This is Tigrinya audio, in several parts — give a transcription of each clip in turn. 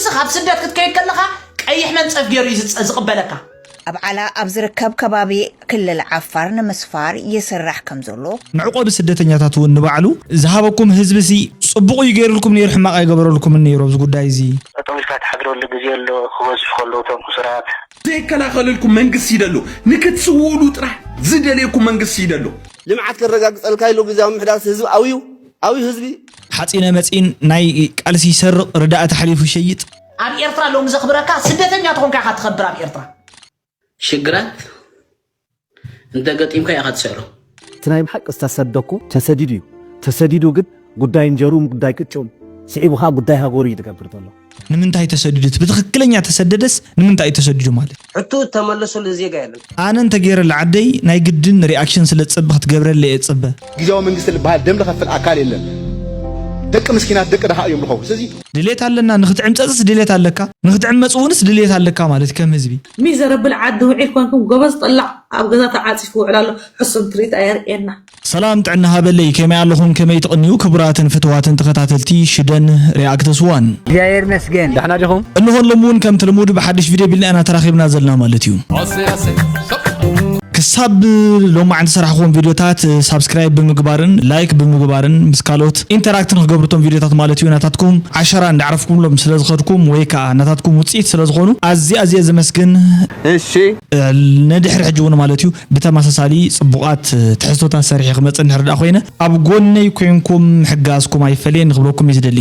ንስኻ ኣብ ስደት ክትከይድ ከለኻ ቀይሕ መንጸፍ ገይሩ እዩ ዝጸ-፣ ዝቕበለካ። ኣብ ዓላ ኣብ ዝርከብ ከባቢ ክልል ዓፋር ንምስፋር ይስራሕ ከም ዘሎ። መዕቆቢ ስደተኛታት እውን ንባዕሉ ዝሃበኩም ህዝቢ ሲ ጽቡቕ እዩ ገይሩልኩም ነይሩ፣ ሕማቕ ኣይገበረልኩምን ነይሩ ኣብዚ ጉዳይ እዚ። ጠጠው ኢልካ ትሓድረሉ ግዜ ኣሎ። ክበዝሑ ከለዉ እቶም ሕሱራት ዘይከላኸለልኩም መንግስቲ ይደሎ። ንክትስውኡሉ ጥራሕ ዝደልየኩም መንግስቲ ይደሎ። ልምዓት ከረጋግፀልካ ኢሉ ግዝያዊ ምምሕዳርስ ህዝቢ ኣብዩ ኣብዩ ህዝቢ ሓፂነ መፂን ናይ ቃልሲ ይሰርቕ፣ ርዳእቲ ሓሊፉ ይሸይጥ። ኣብ ኤርትራ ሎሚ ዘኽብረካ ስደተኛ ተኾንካ ኢኻ ትኸብር ኣብ ኤርትራ። ሽግራት እንተገጢምካ ኢኻ ትስዕሮ። እቲ ናይ ብሓቂ ዝተሰደ እኮ ተሰዲዱ እዩ። ተሰዲዱ ግን ጉዳይ እንጀርኡን ጉዳይ ቅጭኡን ስዒቡ ኸኣ ጉዳይ ሃገሩ እዩ ዝገብር ዘሎ። ንምንታይ ተሰዲዱ? እቲ ብትኽክለኛ ተሰደደስ ንምንታይ እዩ ተሰዲዱ ማለት? ሕቶ እተመለሰሉ ዜጋ የለን። ኣነ እንተገይረ ለዓደይ ናይ ግድን ሪኣክሽን ስለ ዝጸበ ክትገብረለይ እየ ዝጸበ። ግዝያዊ መንግስቲ ዝበሃል ደም ዝኸፍል ኣካል የለን። ደቂ ምስኪናት ደቂ ድኻ እዮም ዝኸውን። ስለዚ ድሌት ኣለና ንኽትዕም ጸጽስ ድሌት ኣለካ ንኽትዕም መጽ እውንስ ድሌት ኣለካ ማለት ከም ህዝቢ። ሚዘረብል ዓዲ ውዒል ኮንኩም ጎበዝ ጠላዕ ኣብ ገዛ ተዓጺፉ ውዕል ኣሎ ሕሱም ትርኢት ኣየርእየና። ሰላም ጥዕና ሃበለይ ከመይ ኣለኹም ከመይ ትቕንዩ ክቡራትን ፍትዋትን ተኸታተልቲ ሽደን ሪኣክትስ ዋን እግዚኣብሔር ይመስገን ዳሕና ዲኹም እንሆን ሎሚ እውን ከምቲ ልሙድ ብሓድሽ ቪድዮ ቢልና ኢና ተራኺብና ዘለና ማለት እዩ ክሳብ ሎማዓንቲ ሰራሕኹም ቪድዮታት ሳብስክራይብ ብምግባርን ላይክ ብምግባርን ምስ ካልኦት ኢንተራክት ንክገብርቶም ቪድዮታት ማለት እዩ ናታትኩም ዓሸራ እንዳዕረፍኩምሎም ስለ ዝኸድኩም ወይ ከዓ ናታትኩም ውፅኢት ስለ ዝኾኑ ኣዝየ ኣዝየ ዘመስግን እሺ ንድሕሪ ሕጂ እውን ማለት እዩ ብተመሳሳሊ ፅቡቓት ትሕዝቶታት ሰሪሐ ክመፅእ እንድሕር ደኣ ኮይነ ኣብ ጎነይ ኮይንኩም ምሕጋዝኩም ኣይፈለየኒ ክብለኩም እዩ ዝደሊ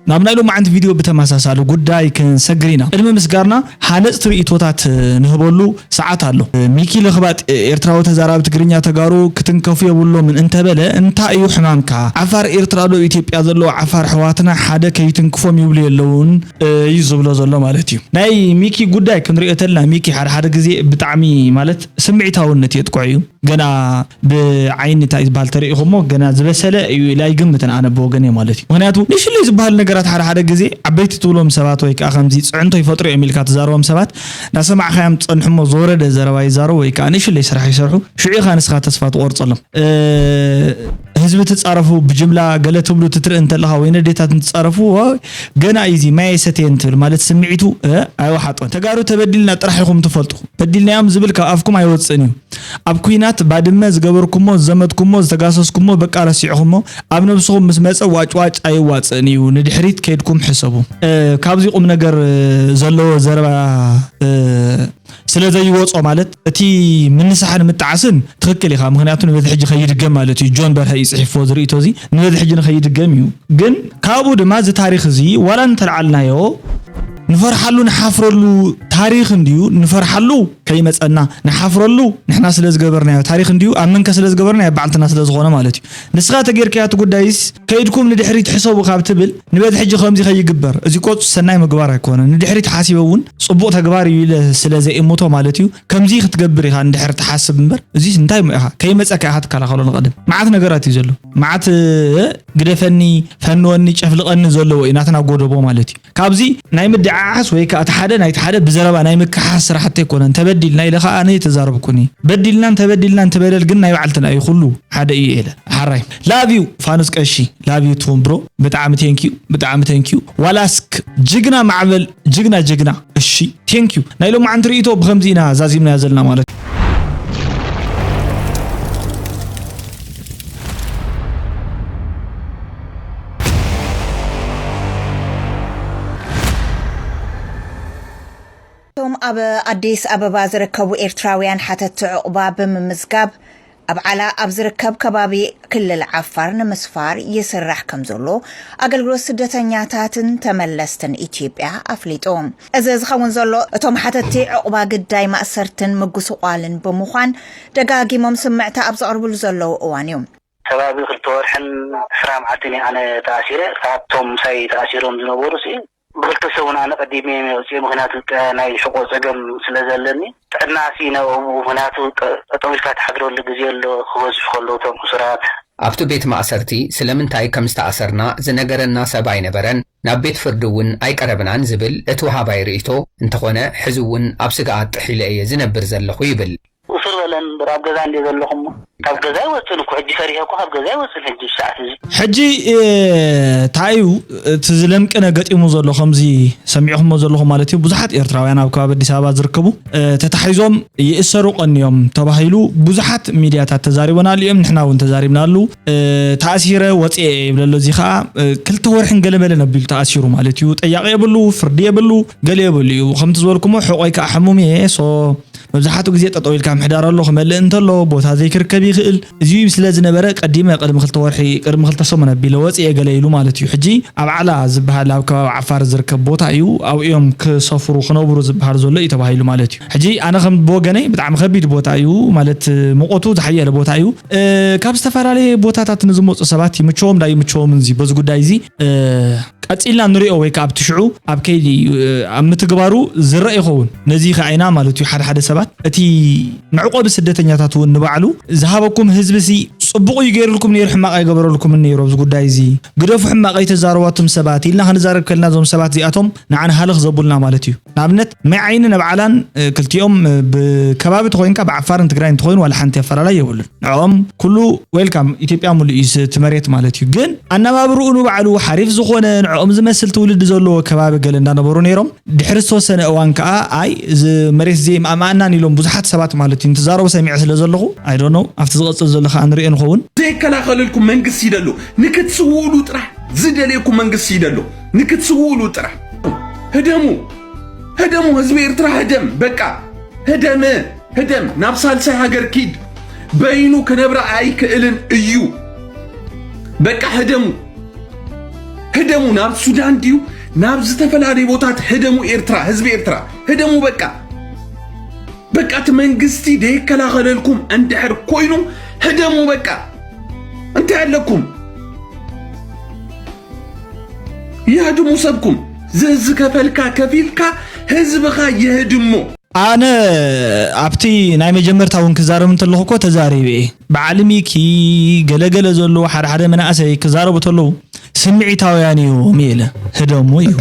ናብ ናይ ሎማዓንቲ ቪድዮ ብተመሳሳሊ ጉዳይ ክንሰግር ኢና ቅድሚ ምስጋርና ሃነፅቲ ርእቶታት ንህበሉ ሰዓት ኣሎ። ሚኪ ለኽባጥ ኤርትራዊ ተዛራቢ ትግርኛ ተጋሩ ክትንከፉ የብሎምን እንተበለ እንታይ እዩ ሕማምካ? ዓፋር ኤርትራ ዶ ኢትዮጵያ ዘለዎ ዓፋር ኣሕዋትና ሓደ ከይትንክፎም ይብሉ የለውን እዩ ዝብሎ ዘሎ ማለት እዩ። ናይ ሚኪ ጉዳይ ክንሪኦ ተለና ሚኪ ሓደ ሓደ ግዜ ብጣዕሚ ማለት ስምዒታውነት የጥቅዖ እዩ። ገና ብዓይኒ እንታይ ዝበሃል ተሪኢኹሞ ገና ዝበሰለ እዩ ኢለ ኣይግምትን ኣነ ብወገነይ ማለት እዩ። ምኽንያቱ ንእሽለይ ዝበሃሉ ነገራት ሓደ ሓደ ግዜ ዓበይቲ ትብሎም ሰባት ወይ ከዓ ከምዚ ፅዕንቶ ይፈጥሩ እዮም ኢልካ ትዛረቦም ሰባት እናሰማዕኻዮም ትፀንሕሞ ዝወረደ ዘረባ ይዛረቡ ወይ ከዓ ንእሽለይ ስራሕ ይሰርሑ ሽዑ ኢኻ ንስኻ ተስፋ ትቖርፀሎም። ህዝቢ ትፃረፉ ብጅምላ ገለ ትብሉ ትትርኢ እንተለኻ ወይ ነዴታት እንትፃረፉ ገና እዩ እዚ ማይ ኣይሰተየን ትብል ማለት ስምዒቱ ኣይወሓጦን። ተጋሩ ተበዲልና ጥራሕ ኢኹም ትፈልጡ በዲልናዮም ዝብል ካብ ኣፍኩም ኣይወፅእን እዩ። ኣብ ኲናት ባድመ ዝገበርኩሞ ዝዘመትኩሞ ዝተጋሰስኩሞ በቃ ረሲዕኹሞ ኣብ ነብስኹም ምስ መጸ ዋጭዋጭ ኣየዋጽእን እዩ ንድሕሪት ከይድኩም ሕሰቡ። ካብዚ ቁምነገር ዘለዎ ዘረባ ስለ ዘይወጾ ማለት እቲ ምንስሓን ምጥዓስን ትኽክል ኢኻ ምኽንያቱ ንበዚ ሕጂ ከይድገም ማለት እዩ ጆን በርሀ እዩ ጽሒፍዎ እዚ ርእይቶ እዚ ንበዚ ሕጂ ንኸይድገም እዩ ግን ካብኡ ድማ እዚ ታሪኽ እዚ ዋላ እንተልዓልናዮ ንፈርሓሉ ንሓፍረሉ ታሪኽ እንድዩ ንፈርሓሉ ከይመጸና ንሓፍረሉ ንሕና ስለ ዝገበርናዮ ታሪኽ እንድዩ ኣብ መንከ ስለ ዝገበርናዮ ባዕልትና ስለ ዝኾነ ማለት እዩ ንስኻ ተጌርካዮ እቲ ጉዳይስ ከይድኩም ንድሕሪት ሕሰቡ ካብ ትብል ንበዚ ሕጂ ከምዚ ከይግበር እዚ ቆጽ ሰናይ ምግባር ኣይኮነ ንድሕሪት ሓሲበ እውን ጽቡቕ ተግባር እዩ ኢለ ስለ ዘይእምቶ ማለት እዩ ከምዚ ክትገብር ኢኻ እንድሕር ትሓስብ እምበር እዚስ እንታይ እሞ ኢኻ ከይመጸካ ኢኻ ትከላኸሎ ንቐድም መዓት ነገራት እዩ ዘሎ መዓት ግደፈኒ ፈንወኒ ጨፍልቐኒ ዘለዎ እዩ ናትና ጎደቦ ማለት እዩ ካብዚ ናይ ምድዓዓስ ወይ ከዓ እቲ ሓደ ናይቲ ሓደ ብዘረባ ናይ ምክሓስ ስራሕቲ ኣይኮነን ተበዲልና ኢለ ከዓ ኣነ ተዛረብኩኒ በዲልና እንተበዲልና እንትበደል ግን ናይ ባዕልትና እዩ ኩሉ ሓደ እዩ ኢለ ሓራይ ላቭ ዩ ፋኑስ ቀሺ ላቭ ዩ ቱም ብሮ ብጣዕሚ ቴንክ ዩ ብጣዕሚ ቴንክ ዩ ዋላስክ ጅግና ማዕበል ጅግና ጅግና እሺ ቴንክ ዩ ናይ ሎማዓንቲ ርእይቶ ብከምዚ ኢና ዛዚምናዮ ዘለና ማለት እዩ እቶም ኣብ ኣዲስ ኣበባ ዝርከቡ ኤርትራውያን ሓተቲ ዑቕባ ብምምዝጋብ ኣብ ዓላ ኣብ ዝርከብ ከባቢ ክልል ዓፋር ንምስፋር ይስራሕ ከም ዘሎ ኣገልግሎት ስደተኛታትን ተመለስትን ኢትዮጵያ ኣፍሊጡ። እዚ ዝኸውን ዘሎ እቶም ሓተቲ ዑቕባ ግዳይ ማእሰርትን ምጉስቋልን ብምዃን ደጋጊሞም ስምዕታ ኣብ ዘቕርብሉ ዘለዉ እዋን እዩ። ከባቢ ክልተ ወርሕን ዕስራ መዓልትን እየ ኣነ ተኣሲረ። ካብቶም ምሳይ ተኣሲሮም ዝነበሩ ሲ ብክልተ ሰብ እውን ኣነ ቀዲመ እየ ወፅየ። ምክንያቱ ናይ ሕቆ ፀገም ስለ ዘለኒ ጥዕና ሲ ናብኡ ምክንያቱ ጠጠው ኢልካ ትሓድረሉ ግዜ ኣሎ ክበዝሑ ከለዉ እቶም ሕሱራት። ኣብቱ ቤት ማእሰርቲ ስለምንታይ ከም ዝተኣሰርና ዝነገረና ሰብ ኣይነበረን፣ ናብ ቤት ፍርዲ እውን ኣይቀረብናን ዝብል እቲ ወሃባይ ርእይቶ፣ እንተኾነ ሕዚ እውን ኣብ ስግኣት ጥሒለ እየ ዝነብር ዘለኹ ይብል። ውስር በለን እምበር ኣብ ገዛ እንደ ዘለኹም ካብ ገዛ ይወፅን እኮ ሕጂ ፈሪሀ እኮ ካብ ገዛ ይወፅን ሕጂ ሰዓት እዚ። ሕጂ እንታይ እዩ እቲ ዝለምቅነ ገጢሙ ዘሎ? ከምዚ ሰሚዕኹሞ ዘለኹም ማለት እዩ። ብዙሓት ኤርትራውያን ኣብ ከባቢ ኣዲስ ኣበባ ዝርከቡ ተታሒዞም ይእሰሩ ቀንዮም ተባሂሉ ብዙሓት ሚድያታት ተዛሪቦናሉ እዮም። ንሕና እውን ተዛሪብናሉ። ተኣሲረ ወፅኤ ይብለሎ። እዚ ከዓ ክልተ ወርሕን ገለመለን ኣቢሉ ተኣሲሩ ማለት እዩ። ጠያቂ የብሉ፣ ፍርዲ የብሉ፣ ገለ የብሉ እዩ። ከምቲ ዝበልኩሞ ሕቆይ ከዓ ሕሙም እየ። ሶ መብዛሕትኡ ግዜ ጠጠው ኢልካ ምሕዳር ኣሎ። ክመልእ እንተሎ ቦታ ዘይክርከብ ይኽእል። እዚ ስለ ዝነበረ ቀዲመ ቅድሚ ክልተ ወርሒ ቅድሚ ክልተ ሰሙን ኣቢለ ወፅየ ገለ ኢሉ ማለት እዩ። ሕጂ ኣብ ዓላ ዝበሃል ኣብ ከባቢ ዓፋር ዝርከብ ቦታ እዩ። ኣብኡ እዮም ክሰፍሩ ክነብሩ ዝበሃል ዘሎ እዩ ተባሂሉ ማለት እዩ። ሕጂ ኣነ ከም ብወገነይ ብጣዕሚ ከቢድ ቦታ እዩ ማለት ሙቐቱ ዝሓየለ ቦታ እዩ። ካብ ዝተፈላለየ ቦታታት ንዝመፁ ሰባት ይምቸዎም ዳ ይምቸዎም እዚ በዚ ጉዳይ እዚ ቀፂልና ንሪኦ ወይ ከዓ ኣብቲ ሽዑ ኣብ ከይዲ ኣብ ምትግባሩ ዝረአ ይኸውን። ነዚ ከዓይና ማለት እዩ ሓደ ሓደ ሰባት እቲ መዕቆቢ ስደተኛታት እውን ንባዕሉ ዝሃበኩም ህዝቢ ሲ ፅቡቕ እዩ ገይሩልኩም ነይሩ ሕማቕ ኣይገበረልኩምን ነይሩ ኣብዚ ጉዳይ እዚ ግደፉ ሕማቕ ኣይተዛረባቱም ሰባት ኢልና ክንዛረብ ከልና እዞም ሰባት እዚኣቶም ንዓና ሃለኽ ዘቡልና ማለት እዩ። ንኣብነት ማይ ዓይኒ ነብዓላን ክልቲኦም ብከባቢ ተኮይንካ ብዓፋርን ትግራይን ተኮይኑ ዋላ ሓንቲ ኣፈላላይ የብሉን። ንዕኦም ኩሉ ዌልካም ኢትዮጵያ ሙሉ እዩ እቲ መሬት ማለት እዩ። ግን ኣነባብርኡ ንባዕሉ ሓሪፍ ዝኾነ ንዕኦም ዝመስል ትውልዲ ዘለዎ ከባቢ ገለ እንዳነበሩ ነይሮም። ድሕሪ ዝተወሰነ እዋን ከዓ ኣይ እዚ መሬት እዚ ማእማእናን ኢሎም ብዙሓት ሰባት ማለት እዩ እንትዛረቡ ሰሚዐ ስለ ዘለኹ ኣይ ዶንት ኖው ኣብቲ ዝቐፅል ዘሎ ከዓ ንሪኦ ንኸውን። ዘይከላኸለልኩም መንግስቲ ይደሎ ንክትስውኡሉ ጥራሕ ዝደልየኩም መንግስቲ ይደሎ ንክትስውኡሉ ጥራሕ ህደሙ ህደሙ ህዝቢ ኤርትራ ህደም በቃ ህደም ህደም ናብ ሳልሳይ ሃገር ኪድ በይኑ ክነብራ ኣይክእልን እዩ በቃ ህደሙ ህደሙ ናብ ሱዳን ድዩ ናብ ዝተፈላለዩ ቦታት ህደሙ ኤርትራ ህዝቢ ኤርትራ ህደሙ በቃ በቃ እቲ መንግስቲ ደይከላኸለልኩም እንድሕር ኮይኑ ህደሙ በቃ እንታይ ኣለኩም ይህድሙ ሰብኩም ዝዝከፈልካ ከፊልካ ህዝብኻ ይህድሞ ኣነ ኣብቲ ናይ መጀመርታ እውን ክዛረብ እንተለኹ እኮ ተዛሪበ እየ። በዓል ሚኪ ገለገለ ዘለዉ ሓደ ሓደ መናእሰይ ክዛረቡ ተለዉ ስምዒታውያን እዮም ኢለ ህደሙ እዩ።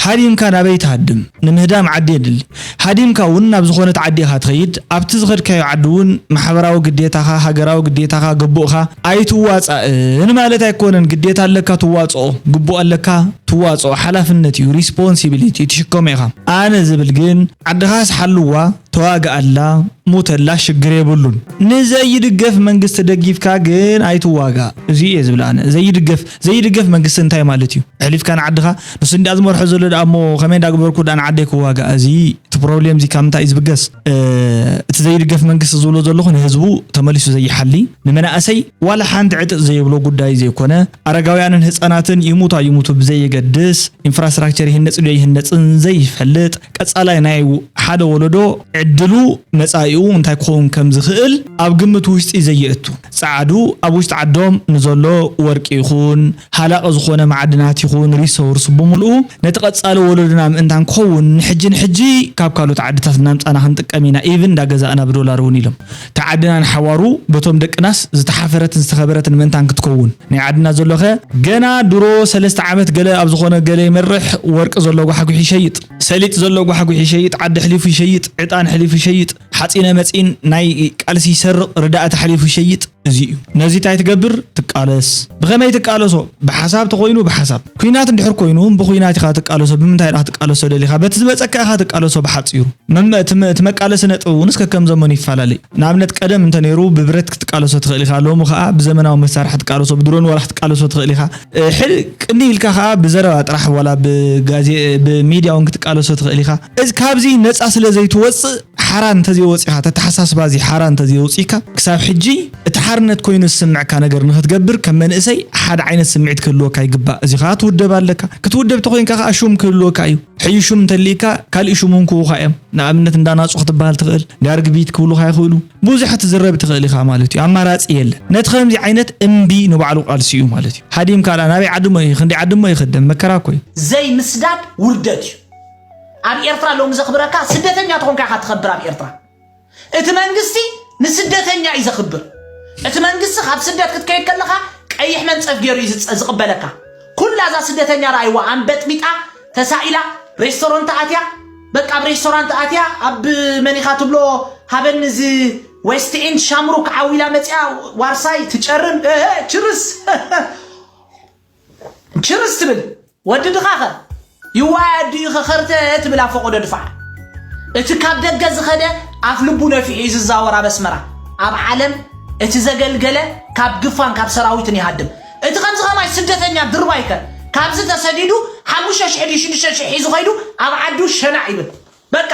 ሃዲምካ ናበይ ትሃድም? ንምህዳም ዓዲ የድሊ። ሃዲምካ እውን ናብ ዝኾነት ዓዲ ኢኻ ትኸይድ። ኣብቲ ዝኸድካዮ ዓዲ እውን ማሕበራዊ ግዴታኻ፣ ሃገራዊ ግዴታኻ፣ ግቡእኻ ኣይትዋፃእን ማለት ኣይኮነን። ግዴታ ኣለካ ትዋፅኦ፣ ግቡእ ኣለካ ትዋፅኦ፣ ሓላፍነት እዩ፣ ሪስፖንሲቢሊቲ ትሽከሞ ኢኻ። ኣነ ዝብል ግን ዓድኻስ ሓልዋ፣ ተዋግኣላ፣ ሙተላ ሽግር የብሉን። ንዘይድገፍ መንግስቲ ደጊፍካ ግን ኣይትዋጋእ። እዚ እየ ዝብል ኣነ። ዘይድገፍ ዘይድገፍ መንግስቲ እንታይ ማለት እዩ? ኣሕሊፍካ ንዓድኻ ንሱ እንዳ ዝመርሖ ዘሎ ደኣ እሞ ከመይ እንዳግበርኩ ደኣ ንዓደይ ክዋጋእ? እዚ እቲ ፕሮብሌም እዚ ካብ ምንታይ እዩ ዝብገስ? እቲ ዘይድገፍ መንግስቲ ዝብሎ ዘለኹ ንህዝቡ ተመሊሱ ዘይሓሊ ንመናእሰይ ዋላ ሓንቲ ዕጥጥ ዘይብሎ ጉዳይ ዘይኮነ ኣረጋውያንን ህፃናትን ይሙቱ ኣይሙቱ ብዘየገድስ ኢንፍራስትራክቸር ይህነፅ ድዮ ይህነፅን ዘይፈልጥ ቀፃላይ ናይ ሓደ ወለዶ ዕድሉ መፃኢኡ እንታይ ክኸውን ከም ዝኽእል ኣብ ግምት ውሽጢ ዘየእቱ ፃዕዱ ኣብ ውሽጢ ዓዶም ንዘሎ ወርቂ ይኹን ሃላቂ ዝኾነ መዓድናት ይኹን ሪሶርስ ብምልኡ ነቲ ቀፃሊ ወለዶና ምእንታን ክኸውን ንሕጂ ንሕጂ ካብ ካልኦት ዓድታት እናምፃና ክንጥቀም ኢና ኢቭን እንዳገዛእና ብዶላር እውን ኢሎም እታ ዓድና ንሓዋሩ በቶም ደቅናስ ዝተሓፈረትን ዝተኸበረትን ምእንታን ክትከውን ናይ ዓድና ዘሎኸ ገና ድሮ ሰለስተ ዓመት ገለ ኣብ ዝኾነ ገለ ይመርሕ ወርቂ ዘሎ ጓሓጉሕ ይሸይጥ ሰሊጥ ዘሎ ጓሓጉሕ ይሸይጥ ዓዲ ሕሊፉ ይሸይጥ ዕጣን ሕሊፉ ይሸይጥ ሓፂነ መፂን ናይ ቃልሲ ይሰርቕ ርዳእቲ ሓሊፉ ይሸይጥ እዚ እዩ ነዚ እንታይ ትገብር ትቃለስ ብኸመይ ትቃለሶ ብሓሳብ ተኮይኑ ብሓሳብ ኩናት እንድሕር ኮይኑ ብኩናት ኢኻ ትቃለሶ ብምንታይ ኢኻ ትቃለሶ ደሊኻ በቲ ዝበፀካ ኢኻ ትቃለሶ ብሓፂሩ እቲ መቃለሲ ነጥቢ እውን እስከ ከም ዘመኑ ይፈላለ እዩ። ንኣብነት ቀደም እንተ ነይሩ ብብረት ክትቃለሶ ትኽእል ኢኻ፣ ሎሚ ከዓ ብዘመናዊ መሳርሒ ትቃለሶ፣ ብድሮን ዋላ ክትቃለሶ ትኽእል ኢኻ። ሕል ቅኒ ኢልካ ከዓ ብዘረባ ጥራሕ ዋላ ብጋዜ ብሚድያ እውን ክትቃለሶ ትኽእል ኢኻ። እዚ ካብዚ ነፃ ስለ ዘይትወፅእ ሓራ እንተዘይወፂኻ፣ ተተሓሳስባ እዚ ሓራ እንተዘይወፂካ ክሳብ ሕጂ እቲ ሓርነት ኮይኑ ዝስምዕካ ነገር ንክትገብር ከም መንእሰይ ሓደ ዓይነት ስምዒት ክህልወካ ይግባእ። እዚ ከዓ ትውደብ ኣለካ። ክትውደብ ተኮይንካ ከዓ ሹም ክህልወካ እዩ። ሕዩ ሹም እንተሊእካ ካልእ ሹም እውን ክህቡኻ እዮም። ንኣብነት እንዳ ናጹ ክትበሃል ትኽእል፣ ጋርግቢት ክብሉኻ ይኽእሉ። ብዙሕ ክትዝረብ ትኽእል ኢኻ ማለት እዩ። ኣማራጺ የለን። ነቲ ከምዚ ዓይነት እምቢ ንባዕሉ ቃልሲ እዩ ማለት እዩ። ሃዲምካ ደኣ ናበይ ዓዲ እሞ እዩ፣ ክንደይ ዓዲ እሞ ይኽደም፣ መከራ እኮ እዩ። ዘይምስዳድ ውርደት እዩ። ኣብ ኤርትራ ሎሚ ዘኽብረካ ስደተኛ ተኾንካ ኢኻ ትኸብር ኣብ ኤርትራ። እቲ መንግስቲ ንስደተኛ እዩ ዘኽብር። እቲ መንግስቲ ካብ ስደት ክትከይድ ከለኻ ቀይሕ መንጸፍ ገይሩ እዩ ዝጸ- ዝቕበለካ። ኩላ እዛ ስደተኛ ረኣይዋ ኣንበጥቢጣ ተሳኢላ ሬስቶራንት ኣትያ በቃ ኣብ ሬስቶራንት ኣትያ ኣብ መን ኢኻ ትብሎ ሃበኒ እዚ ዌስት ኤንድ ሻምሩክ ዓዊላ መፅያ ዋርሳይ ትጨርም ችርስ ችርስ ትብል ወዲ ድኻኸ ይዋይ ኣዲኡ ኸኸርተ ትብል ኣብ ፈቆዶ ድፋዕ እቲ ካብ ደገ ዝኸደ ኣፍ ልቡ ነፊሑ እዩ ዝዛወር ኣብ ኣስመራ ኣብ ዓለም እቲ ዘገልገለ ካብ ግፋን ካብ ሰራዊትን ይሃድም እቲ ከምዚ ከማይ ስደተኛ ድርባይከ ካብዚ ተሰዲዱ ሓሙሽተ ሽሕ ድዩ ሽዱሽተ ሽሕ ሒዙ ኸይዱ ኣብ ዓዱ ሸናዕ ይብል በቃ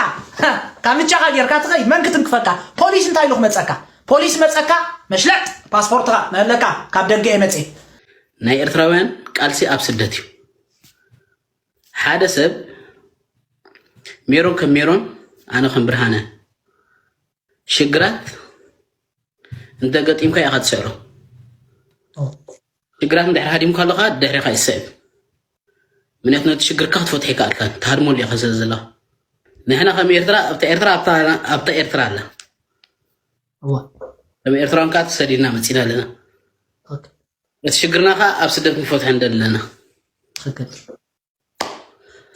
ካብ ምቻኻ ጌርካ ትኸይ መን ክትንክፈካ ፖሊስ እንታይ ኢሉ ክመፀካ ፖሊስ መፀካ መሽለጥ ፓስፖርትኻ መለካ ካብ ደገ እየ መፅእ ናይ ኤርትራውያን ቃልሲ ኣብ ስደት እዩ። ሓደ ሰብ ሜሮን ከም ሜሮን ኣነ ከም ብርሃነ ሽግራት እንተገጢምካ ኢኻ ትስዕሮ። ሽግራት እንድሕር ሃዲምካ ኣለኻ ድሕሪኻ ይስዕብ። ምክንያቱ ነቲ ሽግርካ ክትፈትሖ ይከኣልካ ትሃድመሉ ኢኻ ስለ ዘለኻ። ንሕና ከም ኤርትራ ኣብታ ኤርትራ ኣብታ ኤርትራ ኣላ። ከም ኤርትራውያን ከዓ ተሰዲድና መፂና ኣለና። እቲ ሽግርና ከዓ ኣብ ስደት ንፈትሖ እንደለና።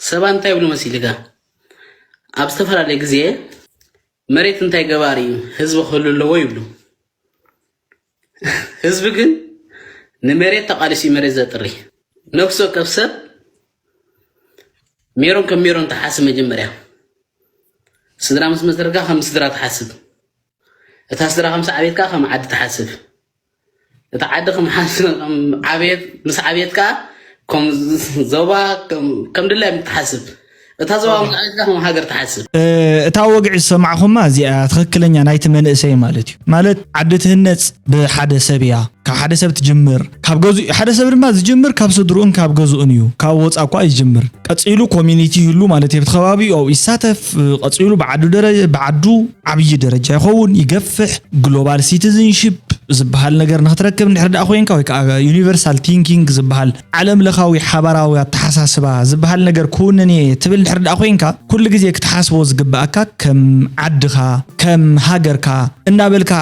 ሰባት እንታይ ይብሉ መሲልካ? ኣብ ዝተፈላለየ ግዜ መሬት እንታይ ገባር እዩ ህዝቢ ክህሉ ኣለዎ ይብሉ። ህዝቢ ግን ንመሬት ተቃሊሱ እዩ መሬት ዘጥሪ። ነፍሲ ወከፍ ሰብ ሜሮን ከም ሜሮን ተሓስብ መጀመርያ። ስድራ ምስ መስረትካ ከም ስድራ ተሓስብ። እታ ስድራ ከም ሰዓቤትካ ከም ዓዲ ተሓስብ። እታ ዓዲ ከም ዓቤት ምስ ዓቤትካ ከም ዞባ ከም ድላይ ትሓስብ። እታ ዞባ ምስ ዓቤትካ ከም ሃገር ትሓስብ። እታ ወግዒ ዝሰማዕኹማ እዚኣ ትኽክለኛ ናይቲ መንእሰይ ማለት እዩ። ማለት ዓዲ ትህነፅ ብሓደ ሰብ እያ። ካብ ሓደ ሰብ ትጅምር ካብ ገዝኡ ሓደ ሰብ ድማ ዝጅምር ካብ ስድርኡን ካብ ገዝኡን እዩ ካብ ወፃ እኳ ይጅምር ቀፂሉ ኮሚኒቲ ይህሉ ማለት እዩ ከባቢኡ ኣብኡ ይሳተፍ ቀፂሉ ብዓዱ ደረ ብዓዱ ዓብዪ ደረጃ ይኸውን ይገፍሕ ግሎባል ሲቲዝንሽፕ ዝበሃል ነገር ንክትረክብ እንድሕር ደኣ ኮይንካ ወይ ከዓ ዩኒቨርሳል ቲንኪንግ ዝበሃል ዓለም ለኻዊ ሓባራዊ ኣተሓሳስባ ዝበሃል ነገር ክውንን እየ ትብል እንድሕር ደኣ ኮይንካ ኩሉ ግዜ ክትሓስቦ ዝግበኣካ ከም ዓድኻ ከም ሃገርካ እናበልካ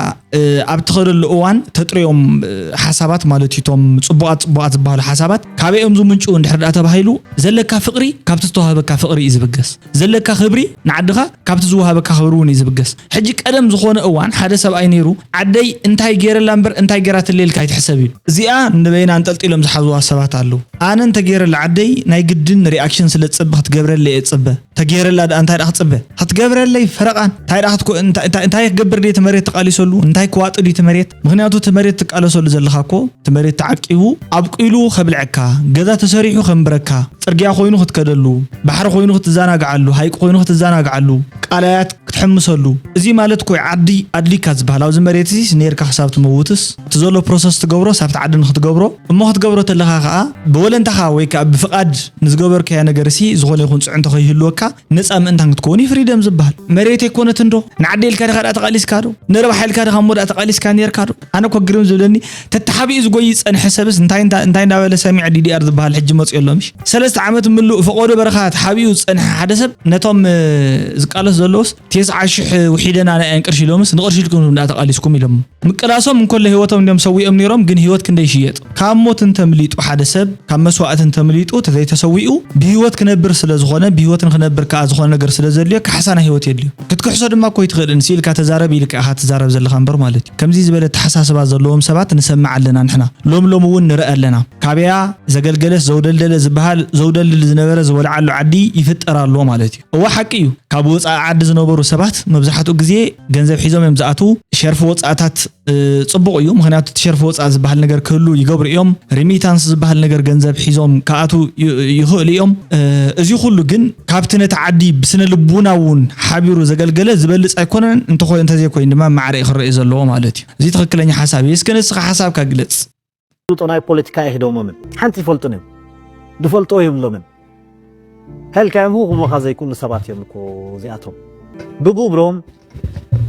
ኣብ ትኸደሉ እዋን ተጥርዮም ሓሳባት ማለት እቶም ፅቡቃት ፅቡቃት ዝበሃሉ ሓሳባት ካበይ እዮም ዝምንጭው እንድሕር ዳ ተባሂሉ ዘለካ ፍቅሪ ካብቲ ዝተዋህበካ ፍቅሪ እዩ ዝብገስ ዘለካ ክብሪ ንዓድኻ ካብቲ ዝወሃበካ ክብሪ እውን እዩ ዝብገስ ሕጂ ቀደም ዝኾነ እዋን ሓደ ሰብኣይ ነይሩ ዓደይ እንታይ ገይረላ እምበር እንታይ ገይራትለይ ኢልካ ኣይትሕሰብ እዩ እዚኣ ንበይና ኣንጠልጢሎም ዝሓዝዋ ሰባት ኣለዉ ኣነ እንተገይረላ ዓደይ ናይ ግድን ሪኣክሽን ስለ ዝፅበ ክትገብረለይ እየ ዝፅበ ተገይረላ ደኣ እንታይ ደኣ ክፅበ ክትገብረለይ ፈረቓን እንታይ ደኣ ክትኮ እንታይ እንታይ ክገብር ድየ እቲ መሬት ተቃሊሰሉ እንታይ ክዋጥ ድዩ እቲ መሬት ምክንያቱ እቲ መሬት ትቃለሰሉ ዘለካ እኮ እቲ መሬት ተዓቂቡ ኣብቂሉ ከብልዐካ ገዛ ተሰሪሑ ከንብረካ ፅርግያ ኮይኑ ክትከደሉ ባሕሪ ኮይኑ ክትዘናግዓሉ ሃይቂ ኮይኑ ክትዘናግዓሉ ቃላያት ክትሕምሰሉ እዚ ማለት እኮ ዓዲ ኣድሊካ ዝበሃል ኣብዚ መሬት እዚ ነርካ ክሳብ ትመውትስ እቲ ዘሎ ፕሮሰስ ትገብሮ ሳብቲ ዓዲ ንክትገብሮ እሞ ክትገብሮ ተለካ ከዓ ብወለንታኻ ወይ ከዓ ብፍቃድ ንዝገበርካዮ ነገር ሲ ዝኾነ ይኹን ፅዕንቶ ከይህልወካ ነፃ ምእንታን ክትከውን እዩ ፍሪደም ዝበሃል መሬት ኣይኮነትን ዶ ንዓዲ ኢልካ ዲኻ ደኣ ተቃሊስካ ዶ ንረብሓ ኢልካ ዲኻ እሞ ደኣ ተቃሊስካ ነርካ ዶ ኣነ እኮ ግርም ዝብለኒ ተተሓቢኡ ዝጎይ ዝፀንሐ ሰብስ እንታይ እንታይ እንዳበለ ሰሚዐ ዲዲኣር ዝበሃል ሕጂ መፅኡ ኣሎ ምሽ ሰለስተ ዓመት ምሉእ ፈቆዶ በረኻ ተሓቢኡ ዝፀንሐ ሓደ ሰብ ነቶም ዝቃለስ ዘለውስ ቴስዓ ሽሕ ውሒደና ናይ ኣን ቅርሺ ኢሎምስ ንቅርሺ ኢልኩም እንዳ ተቃሊስኩም ኢሎም ምቅላሶም እንኮሎ ህይወቶም እንዲዮም ሰዊኦም ነይሮም ግን ህይወት ክንደይ ይሽየጥ ካብ ሞት እንተምሊጡ ሓደ ሰብ ካብ መስዋእቲ እንተምሊጡ ተዘይተሰዊኡ ብህይወት ክነብር ስለ ዝኾነ ብህይወት ንክነብር ከዓ ዝኾነ ነገር ስለ ዘድልዮ ካሕሳ ናይ ህይወት የድልዮ ክትክሕሶ ድማ እኮ ይትኽእልን ስኢልካ ተዛረብ ኢልካ ኢኻ ትዛረብ ዘለኻ እምበር ማለት እዩ ከምዚ ዝበለ ተሓሳስባ ዘለዎም ሰባት ንሰምዕ ኣለና ንሕና ሎም ሎም እውን ንርኢ ኣለና ካበያ ዘገልገለስ ዘውደልደለ ዝበሃል ዘውደልድል ዝነበረ ዝወልዓሉ ዓዲ ይፍጠር ኣሎ ማለት እዩ እዋ ሓቂ እዩ ካብ ወፃኢ ዓዲ ዝነበሩ ሰባት መብዛሕትኡ ግዜ ገንዘብ ሒዞም እዮም ዝኣትዉ ሸርፊ ወፃእታት ፅቡቕ እዩ ምክንያቱ እቲ ሸርፊ ወፃእ ዝበሃል ነገር ክህሉ ይገብሩ እዮም ሪሚታንስ ዝበሃል ነገር ገንዘብ ሒዞም ክኣትዉ ይኽእሉ እዮም እዚ ኩሉ ግን ካብቲ ነቲ ዓዲ ብስነ ልቡና እውን ሓቢሩ ዘገልገለ ዝበልፅ ኣይኮነን እንተዘይኮይኑ ድማ ማዕረ ክረአ ዘለዎ ማለት እዩ እዚ ትኽክለኛ ሓሳብ እዩ እስከ ንስኻ ሓሳብካ ግለፅ ዝፈልጦ ናይ ፖለቲካ ኣይህደሞምን ሓንቲ ይፈልጡን እዮም ዝፈልጦ ይብሎምን ከልካዮም ሁ ክሞኻ ዘይክእሉ ሰባት እዮም እኮ እዚኣቶም ብግብሮም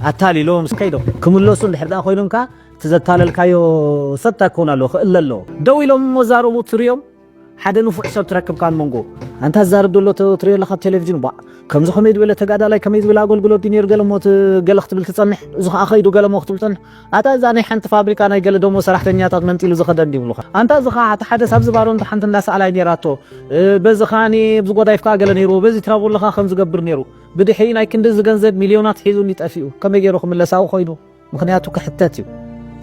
ኣታሊሎም ከይዶም ክምለሱ እንድሕር ደኣ ኮይኖም ከ እቲ ዘታለልካዮ ሰብ እንታይ ክኸውን ኣለዎ ክእለ ኣለዎ ደው ኢሎም እሞ ዛረቡ ትሪኦም ሓደ ንፉዕ ሰብ ትረክብ ካብ መንጎ ኣንታ ዝዛረብ ዘሎ ተ- ትሪኦ ኣለካ ኣብ ቴሌቪዥን ባ ከምዚ ከመይ ዝበለ ተጋዳላይ ከመይ ዝበለ ኣገልግሎት ድዩ ነይሩ ገለሞ ት- ገለ ክትብል ትጸንሕ እዚ ከዓ ከይዱ ገለሞ ክትብል ትጸንሕ ኣታ እዛ ናይ ሓንቲ ፋብሪካ ናይ ገለ ደሞ ሰራሕተኛታት መንጢሉ ዝኸደ እንዲብሉኻ ኣንታ እዚ ከዓ እቲ ሓደ ሳብ ዝባሮ እንተ ሓንቲ እንዳሰኣላይ ነይራቶ እ፣ በዚ ከዓኒ ብዚ ጎዳይፍ ከዓ ገለ ነይሩ በዚ ትራቡል ከዓ ከም ዝገብር ነይሩ ብድሕሪ ናይ ክንዲ እዚ ገንዘብ ሚልዮናት ሒዙ እንዲጠፊኡ ከመይ ገይሩ ክምለሳዊ ኮይኑ ምኽንያቱ ክሕተት እዩ።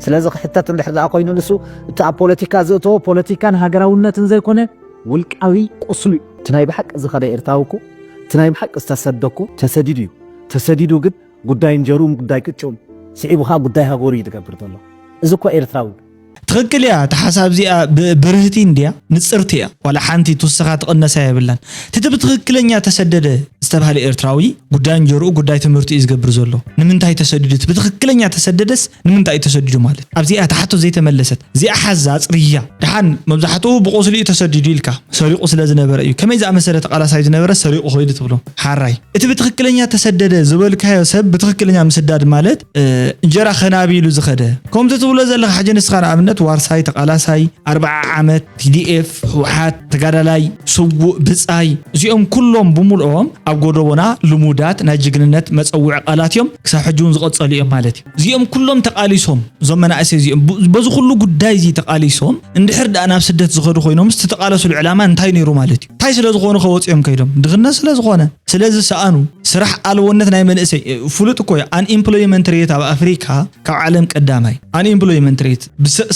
ስለዚ ክሕተት እንድሕር ደኣ ኮይኑ ንሱ እቲ ኣብ ፖለቲካ ዝእተዎ ፖለቲካን ሃገራውነትን ዘይኮነ ውልቃዊ ቁስሉ እዩ። እቲ ናይ ብሓቂ ዝኸደ ኤርትራዊ እኮ እቲ ናይ ብሓቂ ዝተሰደኩ ተሰዲዱ እዩ። ተሰዲዱ ግን ጉዳይ እንጀሩን ጉዳይ ቅጭኡን ስዒቡ ከዓ ጉዳይ ሃገሩ እዩ ዝገብር ዘሎ። እዚ እኮ ኤርትራዊ እዩ። ትኽክል እያ። እታ ሓሳብ እዚኣ ብ- ብርህቲ እንድያ ንጽርቲ እያ። ዋላ ሓንቲ ትውስኻ ትቕነሳ የብላን። እቲ ብትኽክለኛ ተሰደደ ዝተባህለ ኤርትራዊ ጉዳይ እንጀርኡ ጉዳይ ትምህርቱ እዩ ዝገብር ዘሎ። ንምንታይ ተሰዲዱ? እቲ ብትኽክለኛ ተሰደደስ ንምንታይ እዩ ተሰዲዱ ማለት ኣብዚኣ እታ ሕቶ ዘይተመለሰት እዚኣ ሓዛ ኣጽርያ። ደሓን መብዛሕትኡ ብቆስሊ እዩ ተሰዲዱ ኢልካ ሰሪቑ ስለ ዝነበረ እዩ። ከመይ ዝኣመሰለ ተቓላሳይ ዝነበረ ሰሪቑ ኮይዱ ትብሎ ሓራይ። እቲ ብትኽክለኛ ተሰደደ ዝበልካዮ ሰብ ብትኽክለኛ ምስዳድ ማለት እ፣ እንጀራ ከናቢ ኢሉ ዝኸደ ከምዚ ትብሎ ዘለኻ ሕጂ ንስኻ ንኣብነት ዋርሳይ ተቓላሳይ ኣርብዓ ዓመት ቲዲኤፍ ህወሓት ተጋዳላይ ስዉእ ብጻይ እዚኦም ኩሎም ብምልኦም ኣብ ጎደቦና ልሙዳት ናይ ጅግንነት መጸውዒ ቃላት እዮም ክሳብ ሕጂ እውን ዝቐጸሉ እዮም ማለት እዩ እዚኦም ኩሎም ተቓሊሶም እዞም መናእሰይ እዚኦም ብ- በዚ ኩሉ ጉዳይ እዚ ተቓሊሶም እንድሕር ደኣ ናብ ስደት ዝኸዱ ኮይኖም ዝተቓለሱሉ ዕላማ እንታይ ነይሩ ማለት እዩ እንታይ ስለ ዝኾኑ ከወፂኦም ከይዶም ድኽነት ስለ ዝኾነ ስለዚ ሰኣኑ ስራሕ ኣልቦነት ናይ መንእሰይ ፍሉጥ እኮ እዩ unemployment rate ኣብ ኣፍሪካ ካብ ዓለም ቀዳማይ unemployment rate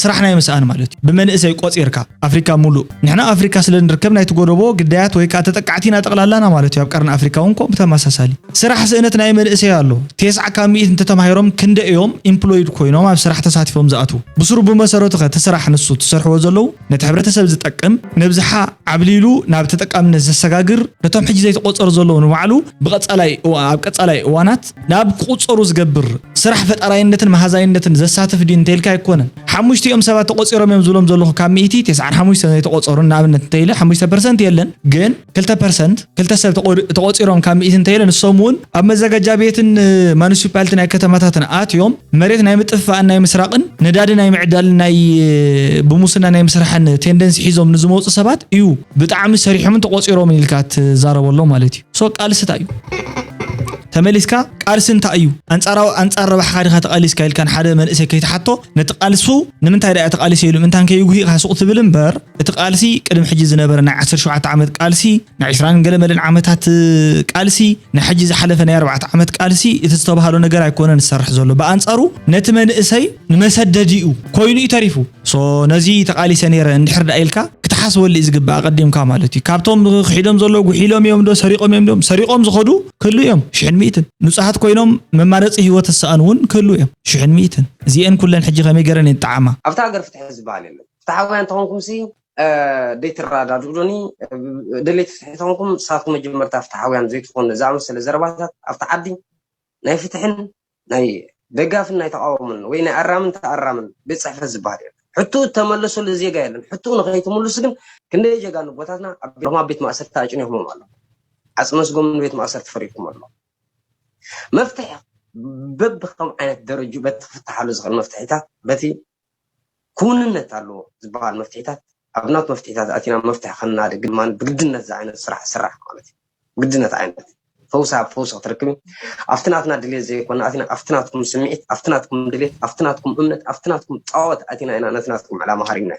ስራሕ ናይ ምስኣን ማለት እዩ ብመንእሰይ ቆፂርካ ኣፍሪካ ሙሉእ ንሕና ኣፍሪካ ስለ ንርከብ ናይቲ ጎደቦ ግዳያት ወይ ከዓ ተጠቃዕቲ ኢና ጠቕላላና ማለት እዩ ኣብ ቀርኒ ኣፍሪካ እውን ኮ ብተመሳሳሊ ስራሕ ስእነት ናይ መንእሰይ ኣሎ ቴስዓ ካብ ሚእት እንተተማሂሮም ክንደ እዮም employed ኮይኖም ኣብ ስራሕ ተሳቲፎም ዝኣትዉ ብስሩ ብመሰረቱ ከ እቲ ስራሕ ንሱ ትሰርሕዎ ዘለዉ ነቲ ሕብረተሰብ ዝጠቅም ነብዝሓ ዓብሊሉ ናብ ተጠቃምነት ዘሰጋግር ነቶም ሕጂ ዘይተቆጸሩ ዘለዉ ንባዕሉ ብቀጻላይ እዋ- ኣብ ቀጻላይ እዋናት ናብ ክቁጸሩ ዝገብር ስራሕ ፈጣራይነትን መሃዛይነትን ዘሳትፍ ድዩ እንተኢልካ ኣይኮነን ሓሙሽቲኦም ሰባት ተቆጺሮም እዮም ዝብሎም ዘለኹ ካብ ሚእቲ ተስዓን ሓሙሽተን ዘይተቆጸሩ ንኣብነት እንተኢለ ሓሙሽተ ፐርሰንት የለን ግን ክልተ ፐርሰንት ክልተ ሰብ ተቆ- ተቆጺሮም ካብ ሚእቲ እንተኢለ ንሶም እውን ኣብ መዘጋጃ ቤትን ማኒሲፓልቲ ናይ ከተማታትን ኣትዮም መሬት ናይ ምጥፍፋእን ናይ ምስራቕን ነዳዲ ናይ ምዕዳልን ናይ ብሙስና ናይ ምስራሕን ቴንደንሲ ሒዞም ንዝመፁ ሰባት እዩ ብጣዕሚ ሰሪሖምን ተቆፂሮምን ኢልካ ትዛረበሎም ማለት እዩ ሶ ቃልሲ እንታይ እዩ ተመሊስካ ቃልሲ እንታይ እዩ ኣንፃራዊ ኣንፃር ረባሕካ ዲካ ተቃሊስካ ኢልካ ንሓደ መንእሰይ ከይትሓቶ ነቲ ቃልሱ ንምንታይ ዳ ተቃሊሰ ኢሉ ምንታን ከይጉሂእካ ሱቅ ትብል እምበር እቲ ቃልሲ ቅድሚ ሕጂ ዝነበረ ናይ ዓሰርተ ሸውዓተ ዓመት ቃልሲ ናይ ዕስራን ገለ መለን ዓመታት ቃልሲ ናይ ሕጂ ዝሓለፈ ናይ ኣርባዕተ ዓመት ቃልሲ እቲ ዝተባህሎ ነገር ኣይኮነን ዝሰርሕ ዘሎ ብኣንፃሩ ነቲ መንእሰይ ንመሰደዲኡ ኮይኑ እዩ ተሪፉ ሶ ነዚ ተቃሊሰ ነይረ እንድሕር ዳ ኢልካ ክትሓስበሉ እዩ ዝግባእ ኣቀዲምካ ማለት እዩ ካብቶም ክሒዶም ዘለዉ ጉሒሎም እዮም ዶ ሰሪቆም እዮም ዶ ሰሪቆም ዝኸዱ ክህሉ እዮም ሽሕን ሚእትን ንጹሃት ኮይኖም መማረፂ ህይወት ዝሰኣኑ እውን ክህሉ እዮም ሽሕን ሚእትን እዚአን ኩለን ሕጂ ከመይ ገረን ይጠዓማ ኣብታ ሃገር ፍትሒ ዝበሃል የለን ፍትሓውያን ተኾንኩም ሲ ደይትረዳድኡ ዶኒ ደለይቲ ፍትሒ ተኾንኩም ንስኻትኩም መጀመርታ ፍትሓውያን ዘይትኾኑ ዝኣመሰለ ዘረባታት ኣብቲ ዓዲ ናይ ፍትሕን ናይ ደጋፍን ናይ ተቃወምን ወይ ናይ ኣራምን ተኣራምን ቤት ፅሕፈት ዝበሃል የለን ሕትኡ እተመለሰሉ ዜጋ የለን ሕትኡ ንኸይትምልሱ ግን ክንደይ ጀጋኑ ኣቦታትና ኣብ ቤት ማእሰርቲ ኣጭኒኹሞም ኣለዉ ዓፅመ ስጎምን ቤት ማእሰርቲ ፈሪድኩም ኣለዉ መፍትሒ በብከም ዓይነት ደረጅኡ በቲ ክፍትሓሉ ዝኽእል መፍትሒታት በቲ ክውንነት ኣለዎ ዝበሃል መፍትሒታት ኣብ ናቱ መፍትሒታት ኣቲና መፍትሒ ከናድግ ድማ ብግድነት ዝዓይነት ስራሕ ስራሕ ማለት እዩ ግድነት ዓይነት ፈውሲ ኣብ ፈውሲ ክትርክብ ኣብቲ ናትና ድሌት ዘይኮነ ኣቲና ኣብቲ ናትኩም ስምዒት ኣብቲ ናትኩም ድሌት ኣብቲ ናትኩም እምነት ኣብቲ ናትኩም ፃወት ኣቲና ኢና ነቲ ናትኩም ዕላማ ሃሪምና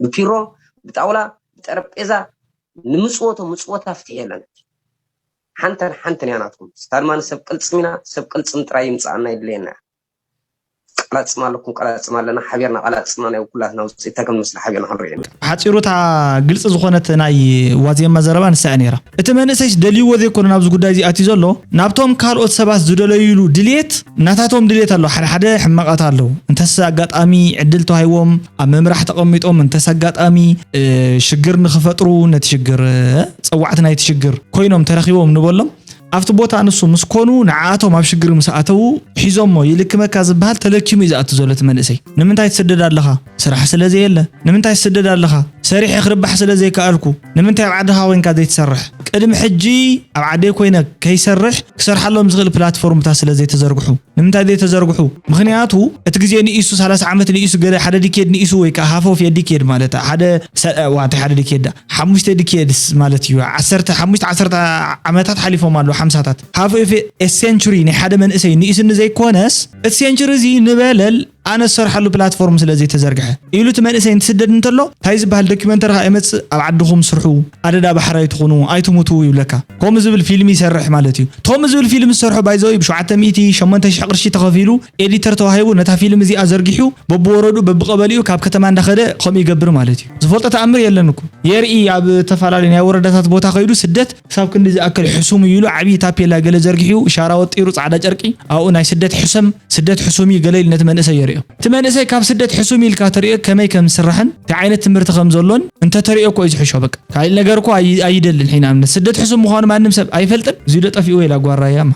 ብፒሮ ብጣውላ ብጠረጴዛ ንምፅወቶ ምፅወታ ፍትሒ የለን ሓንተን ሓንተን እያ ናትኩም ስታድማን ሰብ ቅልፅም ኢና ሰብ ቅልፅም ጥራይ ይምፅኣና የድልየና ቀላፅም ኣለኩም ቀላፅም ኣለና ሓቢርና ቀላፅምና ናይ ኩላትና ውፅኢት ተክም ምስለ ሓቢርና ክንርኢ ኢና ሓፂሩ እታ ግልፂ ዝኾነት ናይ ዋዜማ ዘረባ ንሳ እያ ነይራ እቲ መንእሰይስ ደልይዎ ዘይኮነ ናብዚ ጉዳይ እዚ ኣትዩ ዘሎ ናብቶም ካልኦት ሰባት ዝደለይሉ ድልየት ናታቶም ድልየት ኣሎ ሓደ ሓደ ሕማቃት ኣለዉ እንተስ ኣጋጣሚ ዕድል ተዋሂዎም ኣብ ምምራሕ ተቐሚጦም እንተስ ኣጋጣሚ ሽግር ንኽፈጥሩ ነቲ ሽግር ፀዋዕቲ ናይቲ ሽግር ኮይኖም ተረኺቦም ንበሎም ኣብቲ ቦታ ንሱ ምስ ኮኑ ንዓኣቶም ኣብ ሽግር ምስ ኣተዉ ሒዞሞ ይልክመካ ዝበሃል ተለኪሙ እዩ ዝኣቱ ዘሎ እቲ መንእሰይ ንምንታይ ትስደድ ኣለኻ ስራሕ ስለ ዘየለ ንምንታይ ትስደድ ኣለኻ ሰሪሐ ክርባሕ ስለ ዘይከኣልኩ ንምንታይ ኣብ ዓድኻ ኮይንካ ዘይትሰርሕ ቅድሚ ሕጂ ኣብ ዓደይ ኮይነ ከይሰርሕ ክሰርሓሎም ዝኽእል ፕላትፎርምታት ስለ ዘይተዘርግሑ ንምንታይ ዘይተዘርግሑ? ምኽንያቱ እቲ ግዜ ንኢሱ፣ ሰላሳ ዓመት ንኢሱ፣ ገለ ሓደ ዲኬድ ንኢሱ፣ ወይ ከዓ ሃፍ ኦፍ ዲኬድ ማለት ሓደ ሰ- ዋ፣ እንታይ ሓደ ዲኬድ ዳ ሓሙሽተ ዲኬድስ ማለት እዩ። ዓሰርተ ሓሙሽተ ዓሰርተ ዓመታት ሓሊፎም ኣለዉ፣ ሓምሳታት። ሃፍ ኦፍ ሴንቹሪ ናይ ሓደ መንእሰይ ንኢሱ ንዘይኮነስ፣ እቲ ሴንቹሪ እዚ ንበለል ኣነ ዝሰርሓሉ ፕላትፎርም ስለ ዘይተዘርግሐ ኢሉ እቲ መንእሰይ እንትስደድ እንተሎ እንታይ ዝበሃል ዶኪመንተሪ ከኣ ይመጽእ፣ ኣብ ዓድኹም ስርሑ፣ ኣደዳ ባሕራይ ትኹኑ፣ ኣይትሙቱ ይብለካ። ከምኡ ዝብል ፊልም ይሰርሕ ማለት እዩ። ከምኡ ዝብል ፊልም ዝሰርሑ ባይዘው ብሸውዓተ ሚእቲ ሸሞንተ ሽሕ ቅርሺ ተኸፊሉ ኤዲተር ተዋሂቡ ነታ ፊልም እዚኣ ዘርጊሑ በብወረዱ በብቐበሊኡ ካብ ከተማ እንዳኸደ ከምኡ ይገብር ማለት እዩ። ዝፈልጦ ተኣምር የለን እኮ። የርኢ ኣብ ዝተፈላለዩ ናይ ወረዳታት ቦታ ከይዱ ስደት ክሳብ ክንዲ ዝኣክል ሕሱም እዩ ኢሉ ዓብዪ ታፔላ ገለ ዘርጊሑ ሻራ ወጢሩ ፃዕዳ ጨርቂ ኣብኡ ናይ ስደት ሕሰም ስደት ሕሱም እዩ ገለ ኢሉ ነቲ መንእሰይ የርእዮ። እቲ መንእሰይ ካብ ስደት ሕሱም ኢልካ ተርእዮ ከመይ ከም ዝስራሕን እንታይ ዓይነት ትምህርቲ ከም ዘሎን እንተተርእዮ እኮ እዩ ዝሕሾ። በቃ ካልእ ነገር እኮ ኣይ- ኣይደልን። ሒና እምነት ስደት ሕሱም ምዃኑ ማንም ሰብ ኣይፈልጥን። እዚ ዶ ጠፊኡ ወይ ላጓራያማ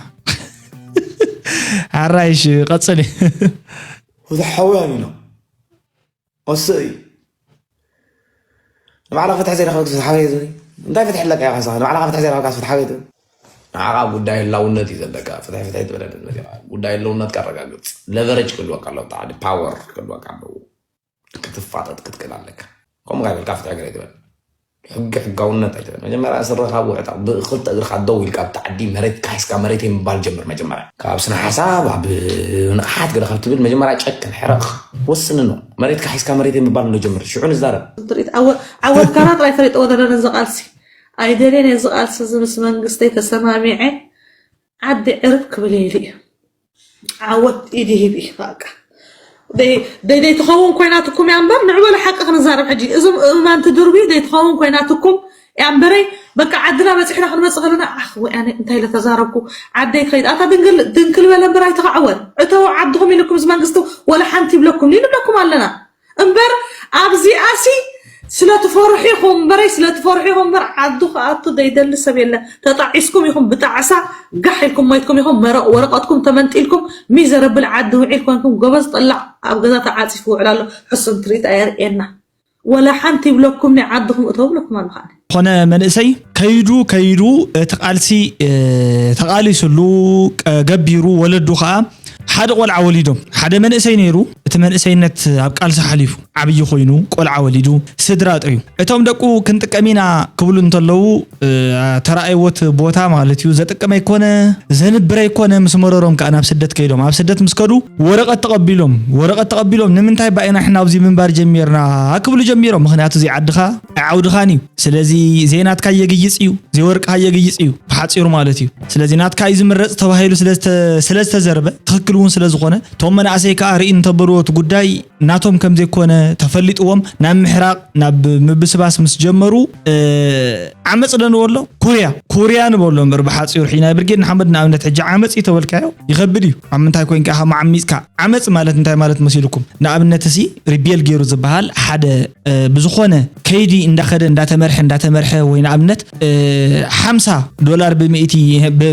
ሓራይሽ ቀጽሊ። ፍትሓውያን ኢና። ወስእ እዩ። ንባዕላ ፍትሒ ዘይረኸብክ ፍትሓዊ እዩ ዝብል። እንታይ ፍትሒ ኣለካ ኢኻ ንስኻ? ንባዕልኻ ፍትሒ ዘይረኸብካስ ፍትሓዊ እዩ ትብል? ንዓኻ ጉዳይ ህላውነት እዩ ዘለካ። ፍትሒ ፍትሒ ትበለኒ መፂኻ። ጉዳይ ህላውነትካ ኣረጋግፅ። ለቨረጅ ክህልወካ ኣለዎ። ብጣዕሚ ፓወር ክህልወካ ኣለዎ። ክትፋጠጥ ክትክእል ኣለካ። ከምኡ ካብ ኢልካ ፍትሒ ገለ ትበል። ሕጊ ሕጋውነት ኣይትበል። መጀመርያ ስረኻ ብውዕጣ ብክልተ እግርኻ ደው ኢልካ ኣብቲ ዓዲ መሬትካ ሒዝካ መሬተይ ምባል ጀምር። መጀመርያ ካብ ስነ ሓሳብ ኣብ ንቕሓት ገለ ካብ ትብል መጀመርያ ጨክን፣ ሕረቕ፣ ወስን። ኖ መሬትካ ሒዝካ መሬተይ ምባል እንዶ ጀምር። ሽዑ ንዛረብ። ትርኢት ዓወ- ዓወት ካራ ጥራይ ፈሊጠዎ ዘለና እዚ ቃልሲ ኣይደልየን እዚ ቃልሲ እዚ ምስ መንግስተይ ተሰማሚዐ ዓዲ ዕርብ ክብል ኢሉ እዩ። ዓወት ኢድ ይህብ እዩ በቃ። ደይ ደይ ትኸውን ኮይናትኩም እያ እምበር ንዕበሉ ሓቂ ክንዛረብ ሕጂ እዞም እማን ትድርቢ ደይ ትኸውን ኮይናትኩም እያ እምበረይ በቃ ዓድና በፂሕና ክንመፅእ ከለና ኣኽ ወይ ኣነ እንታይ ኢለ ተዛረብኩ ዓደይ ክኸይድ ኣታ ድንግል ድንክል በለ እምበር ኣይትኸዕወን እተው ዓድኹም ኢልኩም እዚ መንግስቲ ወላ ሓንቲ ይብለኩም ኢሉ ብለኩም ኣለና እምበር ኣብዚኣሲ ስለትፈርሑ ኢኹም እምበረይ ስለትፈርሑ ኢኹም እምበር ዓዱ ክኣቱ ዘይደሊ ሰብ የለ ተጣዒስኩም ኢኹም ብጣዕሳ ጋሕ ኢልኩም ሞይትኩም ኢኹም መረቕ ወረቐትኩም ተመንጢልኩም ሚዘረብል ዓዲ ውዒል ኮንኩም ጎበዝ ጠላዕ ኣብ ገዛ ተዓፂፉ ውዕል ኣሎ ሕሱም ትርኢት ኣየርእየና ወላ ሓንቲ ይብለኩም ናይ ዓድኹም እተው ብለኩም ኣሎ ከዓ ዝኾነ መንእሰይ ከይዱ ከይዱ እቲ ቃልሲ ተቓሊስሉ ገቢሩ ወለዱ ከዓ ሓደ ቆልዓ ወሊዶም ሓደ መንእሰይ ነይሩ እቲ መንእሰይነት ኣብ ቃልሲ ሓሊፉ ዓብዪ ኮይኑ ቆልዓ ወሊዱ ስድራ ኣጥርዩ እቶም ደቁ ክንጥቀም ኢና ክብሉ እንተለዉ ተረኣይዎት ቦታ ማለት እዩ ዘጥቀመ ኣይኮነ ዘንብረ ኣይኮነ ምስ መረሮም ከዓ ናብ ስደት ከይዶም ኣብ ስደት ምስ ከዱ ወረቐት ተቐቢሎም ወረቐት ተቐቢሎም ንምንታይ ባኢና ሕና ኣብዚ ምንባር ጀሚርና ክብሉ ጀሚሮም ምክንያቱ እዚ ዓድኻ ዓውድኻን እዩ ስለዚ ዘይናትካ የግይፅ እዩ ዘይወርቅኻ የግይፅ እዩ ብሓፂሩ ማለት እዩ ስለዚ ናትካ እዩ ዝምረፅ ተባሂሉ ስለዝተዘርበ ትኽክል እውን ስለዝኾነ እቶም መናእሰይ ከዓ ርኢ እንተበልዎ እቲ ጉዳይ ናቶም ከም ዘይኮነ ተፈሊጥዎም ናብ ምሕራቕ ናብ ምብስባስ ምስ ጀመሩ ዓመፅ ደንዎ ኣሎ ኩርያ ኩርያ ንበሎ እምበር ብሓፂሩ ሕጂ ናይ ብርጌድ ንሓመድ ንኣብነት ሕጂ ዓመፅ እዩ ተበልካዮ ይኸብድ እዩ ኣብ ምንታይ ኮይንካ ኢኻ ዓሚፅካ ዓመፅ ማለት እንታይ ማለት መሲልኩም ንኣብነት እሲ ሪቤል ገይሩ ዝበሃል ሓደ ብዝኾነ ከይዲ እንዳኸደ እንዳተመርሐ እንዳተመርሐ ወይ ንኣብነት ሓምሳ ዶላር ብምእቲ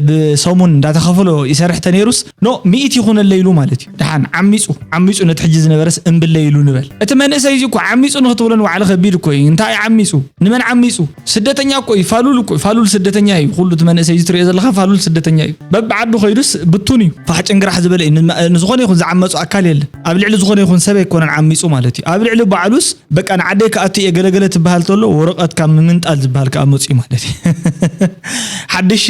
ብሰሙን እንዳተኸፈሎ ይሰርሕ ተነይሩስ ኖ ሚእቲ ይኹነለይ ኢሉ ማለት እዩ። ደሓን ዓሚፁ ዓሚፁ ነቲ ሕጂ ዝነበረስ እምብለይ ኢሉ ንበል። እቲ መንእሰይ እዚ እኮ ዓሚፁ ንክትብሎ ንባዕሉ ከቢድ እኮ እዩ። እንታይ ዓሚፁ? ንመን ዓሚፁ? ስደተኛ እኮ እዩ። ፋሉል እኮ እዩ። ፋሉል ስደተኛ እዩ። ኩሉ እቲ መንእሰይ እዚ ትሪኦ ዘለካ ፋሉል ስደተኛ እዩ። በብዓዱ ከይዱስ ብቱን እዩ። ፋሕ ጭንግራሕ ዝበለ እዩ። ንዝኾነ ይኹን ዝዓመፁ ኣካል የለን። ኣብ ልዕሊ ዝኾነ ይኹን ሰብ ኣይኮነን ዓሚፁ ማለት እዩ። ኣብ ልዕሊ ባዕሉስ በቃ ንዓደይ ክኣቱ እየ ገለገለ ትበሃል ተሎ ወረቐትካ ምምንጣል ዝበሃል ከዓ መፅኡ ማለት እዩ ሓድሽ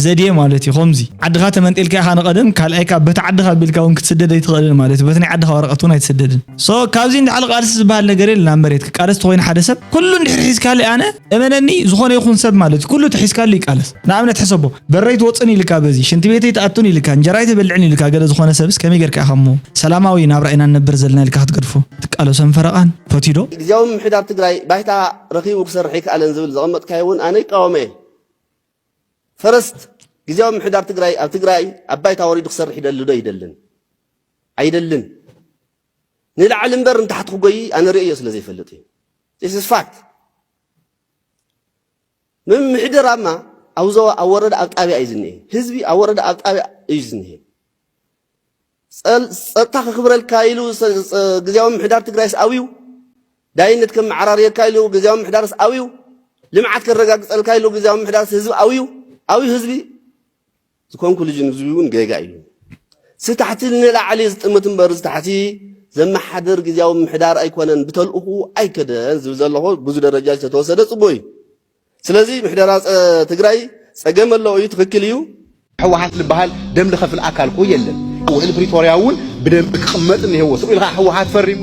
ዘድየ ማለት እዩ ከምዚ ዓድኻ ተመንጢልካ ኢኻ ንቐደም ካልኣይ ከዓ በቲ ዓድኻ ኣቢልካ እውን ክትስደድ ኣይትኽእልን ማለት እዩ በቲ ናይ ዓድኻ ወረቐት እውን ኣይትስደድን ሶ ካብዚ ንላዕሊ ቃልሲ ዝበሃል ነገር የለን ኣብ መሬት ክቃለስ ተኮይኑ ሓደ ሰብ ኩሉ እንድሕር ሒዝካለይ ኣነ እመነኒ ዝኾነ ይኹን ሰብ ማለት እዩ ኩሉ ተሒዝካሉ ይቃለስ ንኣብነት ሕሰቦ በረይ ትወፅን ኢልካ በዚ ሽንቲ ቤተይ ትኣቱን ኢልካ እንጀራይ ትበልዕን ኢልካ ገለ ዝኾነ ሰብስ ከመይ ጌርካ ኢኻ እሞ ሰላማዊ ናብራ ኢና ንነብር ዘለና ኢልካ ክትገድፎ ትቃለሶን ፈረቓን ፈትዩ ዶ? ግዝያዊ ምምሕዳር ትግራይ ባይታ ረኺቡ ክሰርሕ ኣይከኣለን ዝብል ዘቐመጥካዮ እውን ኣነ ይቃወሞ እየ። ፈረስት ግዝያዊ ምምሕዳር ትግራይ ኣብ ትግራይ ኣብ ባይታ ወሪዱ ክሰርሕ ይደሊ ዶ ይደልን? ኣይደልን። ንላዕሊ እምበር ንታሕቲ ክጎይ ኣነ ርእዮ ስለ ዘይፈልጥ እዩ። This is fact። ምምሕድራማ ኣብ ዞባ ኣብ ወረዳ ኣብ ጣብያ እዩ ዝኒሀ። ህዝቢ ኣብ ወረዳ ኣብ ጣብያ እዩ ዝኒሀ። ፀጥታ ከክብረልካ ኢሉ ግዝያዊ ምምሕዳር ትግራይስ ኣብዩ፣ ዳይነት ከመዓራርየልካ ኢሉ ግዝያዊ ምምሕዳርስ ኣብዩ፣ ልምዓት ከረጋግፀልካ ኢሉ ግዝያዊ ምምሕዳርስ ህዝቢ ኣብዩ፣ ኣብዩ ህዝቢ። The conclusion ህዝቢ እውን ጌጋ እዩ። ስታሕቲ ንላዕሊ ዝጥምት እምበር ዝታሕቲ ዘመሓድር ግዜያዊ ምሕዳር ኣይኮነን፣ ብተልእኹ ኣይከደን ዝብል ዘለኹ ብዙ ደረጃ ዝተወሰደ ጽቡቅ እዩ። ስለዚ ምሕደራ ትግራይ ጸገም ኣለዎ እዩ፣ ትኽክል እዩ። ህወሓት ዝበሃል ደም ልኸፍል ኣካል እኮ የለን። ውዕል ፕሪቶርያ እውን ብደንብ ክቕመጥ እኒሄዎ። ስቕ ኢልካ ህወሓት ፈሪሙ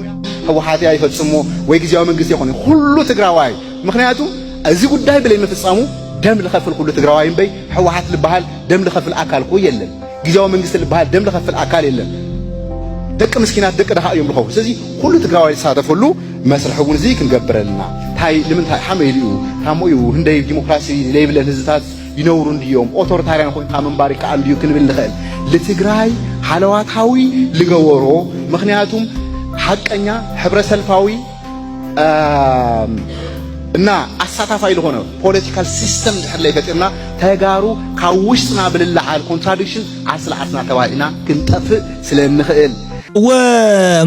ህወሓት እያ ይፈጽሞ ወይ ግዜያዊ መንግስቲ ይኾን ኩሉ ትግራዋይ። ምክንያቱ እዚ ጉዳይ ብለይ ምፍጻሙ ደም ልኸፍል ኩሉ ትግራዋይ እምበይ ህወሓት ዝበሃል ደም ልኸፍል ኣካል እኮ የለን። ግዜያዊ መንግስቲ ዝበሃል ደም ልኸፍል ኣካል የለን። ደቂ ምስኪናት ደቂ ድኻ እዮም ልኸፉ። ስለዚ ኩሉ ትግራዋይ ዝሳተፈሉ መስርሕ እውን እዚ ክንገብር ኣለና። እንታይ ንምንታይ ሓመይ ኢሉ እዩ ታሞ እዩ ህንደይ ዲሞክራሲ ዘይብለን ህዝብታት ይነብሩ እንድዮም፣ ኦቶሪታርያን ኮይንካ ምንባር ይከኣል እንድዩ ክንብል ንኽእል። ልትግራይ ሃለዋታዊ ልገበሮ፣ ምኽንያቱም ሓቀኛ ሕብረሰልፋዊ እና ኣሳታፋይ ዝኾነ ፖለቲካል ሲስተም ድሕር ለይፈጢርና ተጋሩ ካብ ውሽጥና ብልለዓል ኮንትራዲክሽን ዓርሲ ለዓርስና ተባሂልና ክንጠፍእ ስለ እንኽእል። እወ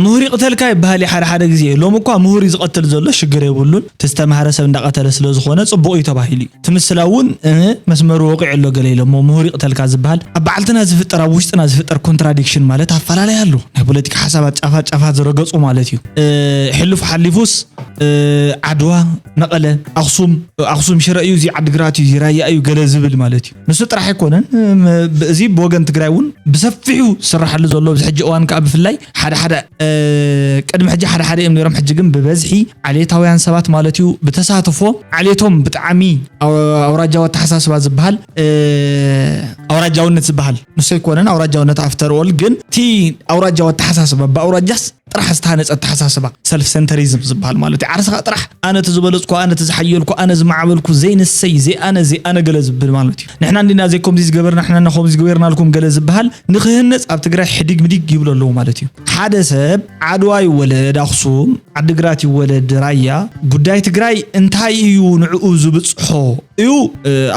ምሁር ይቕተልካ ይበሃል እዩ ሓደ ሓደ ግዜ። ሎም እኳ ምሁር እዩ ዝቐትል ዘሎ ሽግር የብሉን። እቲ ዝተምሃረ ሰብ እንዳቐተለ ስለ ዝኾነ ጽቡቕ እዩ ተባሂሉ እዩ። እቲ ምስላ እውን እ መስመሩ ወቂዑ ኣሎ ገለ ኢሎሞ ምሁር ይቕተልካ ዝበሃል ኣብ በዓልትና ዝፍጠር ኣብ ውሽጥና ዝፍጠር ኮንትራዲክሽን ማለት ኣፈላለይ ኣሎ። ናይ ፖለቲካ ሓሳባት ጫፋት ጫፋት ዝረገጹ ማለት እዩ። እ ሕሉፍ ሓሊፉስ እ ዓድዋ መቐለ ኣኽሱም ኣኽሱም ሽረ እዩ እዚ ዓድግራት እዩ እዚ ራያ እዩ ገለ ዝብል ማለት እዩ። ንሱ ጥራሕ ኣይኮነን። እዚ ብወገን ትግራይ እውን ብሰፊሑ ዝስራሓሉ ዘሎ ኣብዚ ሕጂ እዋን ከዓ ብፍላይ ሓደ ሓደ ቅድሚ ሕጂ ሓደ ሓደ እዮም ነይሮም ሕጂ ግን ብበዝሒ ዓሌታውያን ሰባት ማለት እዩ ብተሳትፎ ዓሌቶም ብጣዕሚ ኣውራጃዊ ኣተሓሳስባ ዝበሃል ኣውራጃውነት ዝበሃል ንሱ ኣይኮነን ኣውራጃውነት ኣፍተር ኦል ግን እቲ ኣውራጃዊ ኣተሓሳስባ ብኣውራጃስ ጥራሕ ዝተሃነፀ ኣተሓሳስባ ሰልፍ ሰንተሪዝም ዝበሃል ማለት እዩ ዓርስኻ ጥራሕ ኣነ እቲ ዝበለፅኩ ኣነ እቲ ዝሓየልኩ ኣነ ዝማዕበልኩ ዘይንሰይ ዘይኣነ ዘይኣነ ገለ ዝብል ማለት እዩ ንሕና እንዲና ዘይኮምዚ ዝገበርና ንሕና ከምዚ ዝገበርናልኩም ገለ ዝበሃል ንክህነፅ ኣብ ትግራይ ሕዲግ ምዲግ ይብሉ ኣለዉ ማለት እዩ ሓደ ሰብ ዓድዋ ይወለድ ኣኽሱም ዓድግራት ይወለድ ራያ ጉዳይ ትግራይ እንታይ እዩ ንዕኡ ዝብፅሖ እዩ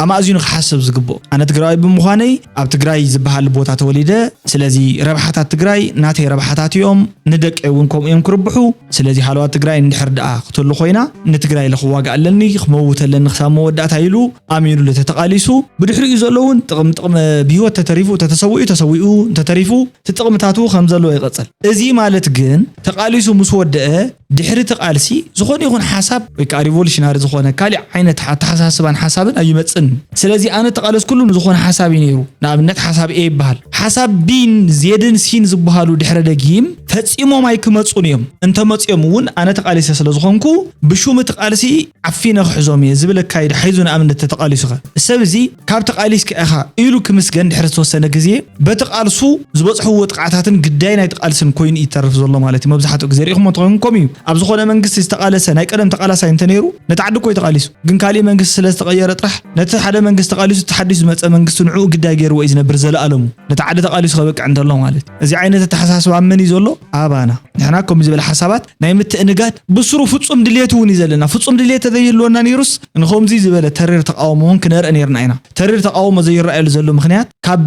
ኣማእዚኑ ክሓስብ ዝግብኦ ኣነ ትግራዊ ብምዃነይ ኣብ ትግራይ ዝበሃል ቦታ ተወሊደ ስለዚ ረብሓታት ትግራይ ናተይ ረብሓታት እዮም ንደቀይ እውን ከምኡ እዮም ክርብሑ ስለዚ ሃለዋት ትግራይ እንድሕር ደኣ ክትህሉ ኮይና ንትግራይ ኢለ ክዋጋእ ኣለኒ ክመውት ኣለኒ ክሳብ መወዳእታ ኢሉ ኣሚኑሉ ተተቓሊሱ ብድሕሪኡ ዘሎ እውን ጥቕም ጥቕም ብህይወት ተተሪፉ ተተሰዊኡ ተሰዊኡ እንተተሪፉ እቲ ጥቕምታቱ ከም ዘለዎ ይቐጽል እዚ ማለት ግን ተቓሊሱ ምስ ወደአ ድሕሪ እቲ ቃልሲ ዝኾነ ይኹን ሓሳብ ወይ ከዓ ሪቮሉሽናሪ ዝኾነ ካሊእ ዓይነት ኣተሓሳስባን ሓሳብን ኣይመፅን እዩ። ስለዚ ኣነ ተቓለስኩሉ ንዝኾነ ሓሳብ እዩ ነይሩ። ንኣብነት ሓሳብ ኤ ይበሃል። ሓሳብ ቢን ዜድን ሲን ዝበሃሉ ድሕረ ደጊም ፈፂሞም ኣይክመፁን እዮም። እንተመፅዮም እውን ኣነ ተቓሊሰ ስለዝኾንኩ ብሹም እቲ ቃልሲ ዓፊነ ክሕዞም እየ ዝብል ኣካይዳ ሒዙ ንኣብነት ተተቓሊሱኸ ሰብ እዚ ካብ ተቓሊስካ ኢኻ ኢሉ ክምስገን ድሕሪ ዝተወሰነ ግዜ በቲ ቃልሱ ዝበፅሕዎ ጥቕዓታትን ግዳይ ናይቲ ቃልስን ኮይኑ እዩ ዝተርፍ ዘሎ ማለት እዩ። መብዛሕትኡ ግዜ ርኢኹሞ እንተኾይንኩም እዩ። ኣብ ዝኾነ መንግስቲ ዝተቓለሰ ናይ ቀደም ተቓላሳይ እንተነይሩ ነቲ ዓዲ እኮ እዩ ተቓሊሱ። ግን ካሊእ መንግስቲ ስለ ዝተቐየረ ጥራሕ ነቲ ሓደ መንግስቲ ተቓሊሱ እቲ ሓዲሽ ዝመፀ መንግስቲ ንዕኡ ግዳይ ገይርዎ እዩ ዝነብር ዘለኣለሙ። ነቲ ዓዲ ተቓሊሱ ከበቅዕ እንተሎ ማለት እዩ። እዚ ዓይነት ኣተሓሳስባ ኣብ መን እዩ ዘሎ? ኣባና። ንሕና ከምኡ ዝበለ ሓሳባት ናይ ምትእንጋድ ብስሩ ፍጹም ድልየት እውን እዩ ዘለና። ፍጹም ድልየት ተዘይህልወና ነይሩስ ንኸምዚ ዝበለ ተሪር ተቃውሞ እውን ክነርኢ ነይርና ኢና። ተሪር ተቃውሞ ዘይረኣየሉ ዘሎ ምኽንያት ካብ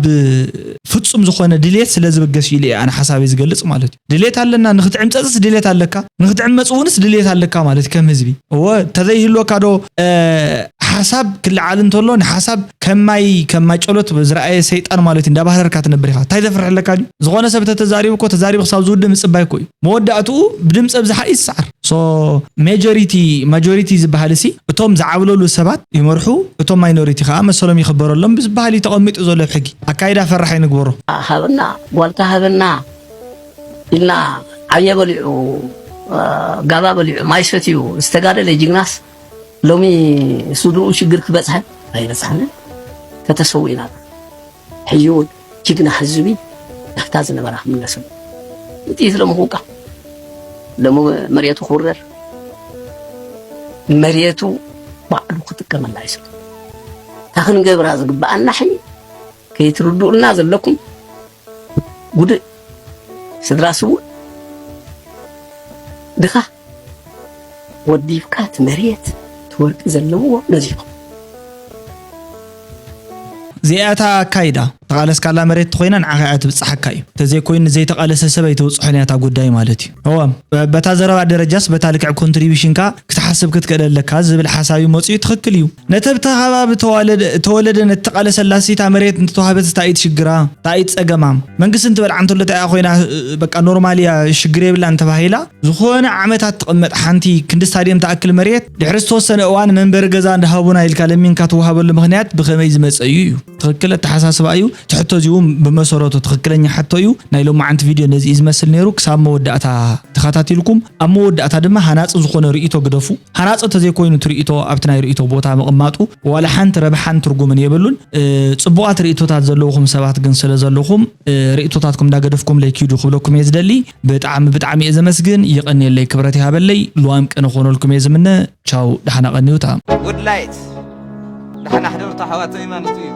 ፍጹም ዝኾነ ድልየት ስለ ዝብገስ እዩ ኢለ ኣነ ሓሳበይ ዝገልጽ ማለት እዩ። ድልየት ኣለና ንኽትዕምጸጽስ ድልየት ኣለካ ንኽትዕመጽ እውንስ ድልየት ኣለካ ማለት ከም ህዝቢ። እወ ተዘይህልወካ ዶ ሓሳብ ክለዓል እንተሎ ንሓሳብ ከም ማይ ከም ማይ ጨሎት ዝረኣየ ሰይጣን ማለት እዩ እንዳባህረርካ ትነብር ኢኻ እንታይ ዘፍርሕ ኣለካ ድዩ ዝኾነ ሰብ ተተዛሪቡ እኮ ተዛሪቡ ክሳብ ዝውድእ ምጽባይ እኮ እዩ መወዳእትኡ ብድምፂ ኣብዝሓ እዩ ዝሰዓር so majority majority ዝበሃል እሲ እቶም ዝዓብለሉ ሰባት ይመርሑ እቶም minority ከዓ መሰሎም ይኽበረሎም ብዝበሃል እዩ ተቐሚጡ ዘሎ ኣብ ሕጊ ኣካይዳ ፈራሕ ኣይንግበሮ ሃብና ጓልካ ሃበና ኢልና ዓየ በሊዑ ጋባ በሊዑ ማይ ሰትዩ ዝተጋደለ ጅግናስ ሎሚ ስድርኡ ሽግር ክበፅሐ ኣይበፅሐንን ተተሰዊእና ሕጂ እውን ጅግና ህዝቢ ናብታ ዝነበራ ክምለሰሉ ጥይት ሎሚ ክውቃ ሎሚ መሬቱ ክውረር መሬቱ ባዕሉ ክጥቀመላ ይስብ እታ ክንገብራ ዝግበኣና ሕጂ ከይትርድኡልና ዘለኩም ጉድእ ስድራ ስውእ ድኻ ወዲብካ እቲ መሬት እቲ ወርቂ ዘለዎ ነዚኹ እዚኣታ ኣካይዳ ተቓለስካላ መሬት ተኾይና ንዓኻ እያ ትብጽሓካ እዩ። ተዘይኮይኑ ዘይተቓለሰ ሰብ ኣይተውጽሖን እያ እታ ጉዳይ ማለት እዩ። እወ፣ በታ ዘረባ ደረጃስ በታ ልክዕ ኮንትሪቢሽንካ ክትሓስብ ክትክእል ኣለካ ዝብል ሓሳብ እዩ መጽኡ። ትኽክል እዩ። ነቲ ኣብቲ ከባቢ ተዋለደ-፣ ተወለደ ነቲ ተቓለሰላ ሲታ መሬት እንተተዋህበት እንታይ እዩ ሽግራ? እንታይ እዩ ጸገማ? መንግስቲ እንትበልዓ እንተሎ እንታይ እያ ኮይና፣ በቃ ኖርማል እያ፣ ሽግር የብላን ተባሂላ ዝኾነ ዓመታት ትቕመጥ ሓንቲ ክንዲ ስታድየም ትኣክል መሬት ድሕሪ ዝተወሰነ እዋን መንበሪ ገዛ እንዳሃቡና ኢልካ ለሚንካ ትወሃበሉ ምኽንያት ብኸመይ ዝመጸ እዩ? እዩ ትኽክል ኣተሓሳስባ እዩ። እቲ ሕቶ እዚ እውን ብመሰረቱ ትኽክለኛ ሕቶ እዩ። ናይ ሎማዓንቲ ቪድዮ ነዚ እዩ ዝመስል ነይሩ። ክሳብ መወዳእታ ተኸታቲልኩም ኣብ መወዳእታ ድማ ሃናጺ ዝኾነ ርእይቶ ግደፉ። ሃናጺ እንተዘይኮይኑ እቲ ርእይቶ ኣብቲ ናይ ርእይቶ ቦታ ምቕማጡ ዋላ ሓንቲ ረብሓን ትርጉምን የብሉን። እ፣ ጽቡቓት ርእይቶታት ዘለውኹም ሰባት ግን ስለ ዘለኹም፣ እ፣ ርእይቶታትኩም እንዳገደፍኩምለይ ኪዱ ክብለኩም እየ ዝደሊ። ብጣዕሚ ብጣዕሚ እየ ዘመስግን። ይቐንየለይ፣ ክብረት ይሃበለይ። ልዋም ቅነ ክኾነልኩም እየ ዝምነ። ቻው፣ ደሓና ቀንዩታ። ጉድ ላይት። ደሓና ሕደሩ ኣሕዋተይ ማለት እዩ።